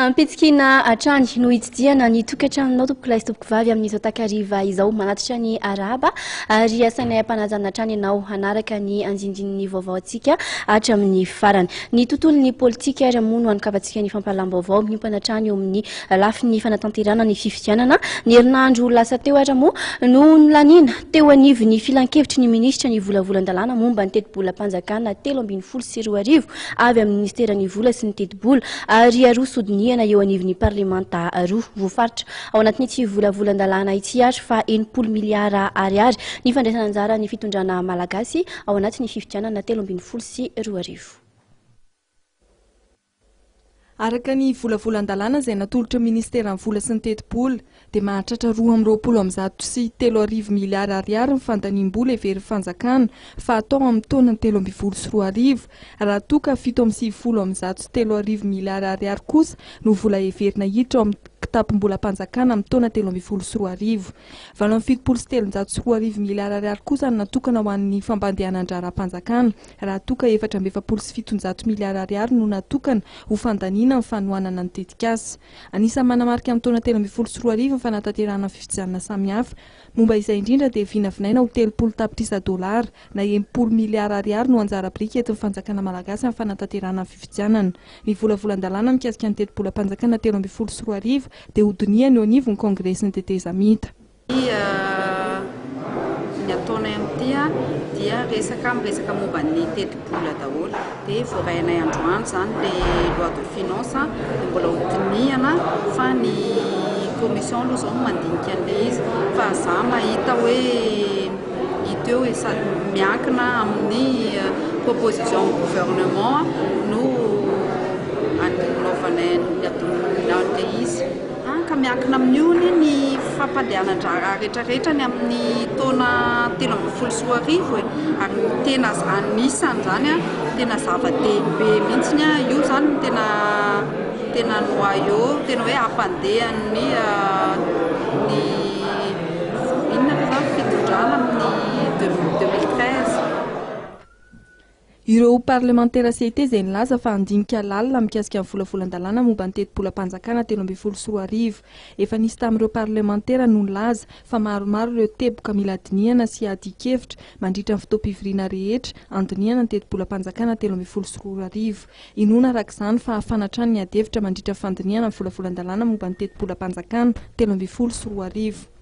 Ampitsikiana hatrany no hitsidihana ny tokantranonao tompokolahy sy tompokovavy amin'izao takariva izao. Manatitra ny arahaba ary asainay ampanajana hatrany ianao hanaraka ny andindinin'ny vaovao antsika hatramin'ny farany. Ny tontolon'ny politika ary moa no hanokavantsika ny fampahalam-baovao miompana hatrany eo amin'ny lafiny fanatanterahana ny fifidianana. Ny herinandro lasa teo ary moa no nolaniana teo anivon'ny filankevitry ny minisitra ny volavolan-dalàna momba ny tetibolam-panjakana 2013 avy amin'ny minisiteran'ny vola sy ny tetibola ary aroso hodinihana eo anivon'ny parlemanta roa. Voafaritra ao anatin'ity volavolan-dalàna ity ary fa 60 miliara ariary ny fandraisana anjaran'ny fitondrana malagasy ao anatin'ny fifidianana 2013. Araka ny volavolan-dalàna izay natolotry ny minisiteran'ny vola sy ny tetibola dia mahatratra 322 miliara ariary ny fandaniam-bola heverin'ny fanjakana fa hatao amin'ny taona 2013 raha toa ka 397 miliara ariary kosa no vola heverina hiditra ao amin'ny kitapom-bolam-panjakana amin'ny taona 2013. 2378 miliara ariary kosa no natokana ho an'ny fampandehanan-draharaham-panjakana raha toa ka 744 miliara ariary no natokana ho fandaniana ny fanohanana ny tetikasa. Anisan'ny manamarika amin'ny taona 2013 ny fanatanterahana fifidianana samihafa. Momba izay indrindra dia vinavinaina ho 30 tapitrisa dolara na 60 miliara ariary no anjara biriky entin'ny fanjakana malagasy amin'ny fanatanterahana ny fifidianana. Ny volavolan-dalàna mikasika ny tetibolam-panjakana 2013 dia hodinihana eo anivon'ny kongresin'ny tetezamita. Ny ataonay amin'ity dia resaka miresaka momba ny tetibola daholo. Dia voarainay androany izany ilay loi de finance dia mbola ho dinihana fa ny commission aloha izao no mandinika an'ilay izy. Fa za mahita hoe hita eo e, sady miankina amin'ny proposition gouvernement no anaovanay an'ilay izy. Hany ka miankina amin'io anie ny fampandehanan-draharaha rehetrarehetra ny amin'ny taona 2013 e! Ary ny tena anisany izany an, tena zava-dehibe mihitsy an, io izany no tena tena noyau, tena hoe hampandeha ny ny inona moa izany fitondrana amin'ny 2013. Ireo parlemantera CT izay nilaza fa handinika lalina mikasika ny volavolan-dalàna momba ny tetibolam-panjakana 2013. Efa nisy tamin'ireo parlemantera no nilaza fa maromaro ireo teboka mila dinihana sy adin-kevitra mandritra ny fotoam-pivoriana rehetra handinihana ny tetibolam-panjakana 2013. Inoana araka izany fa hafana hatrany ny adihevitra mandritra ny fandinihana ny volavolan-dalàna momba ny tetibolam-panjakana 2013.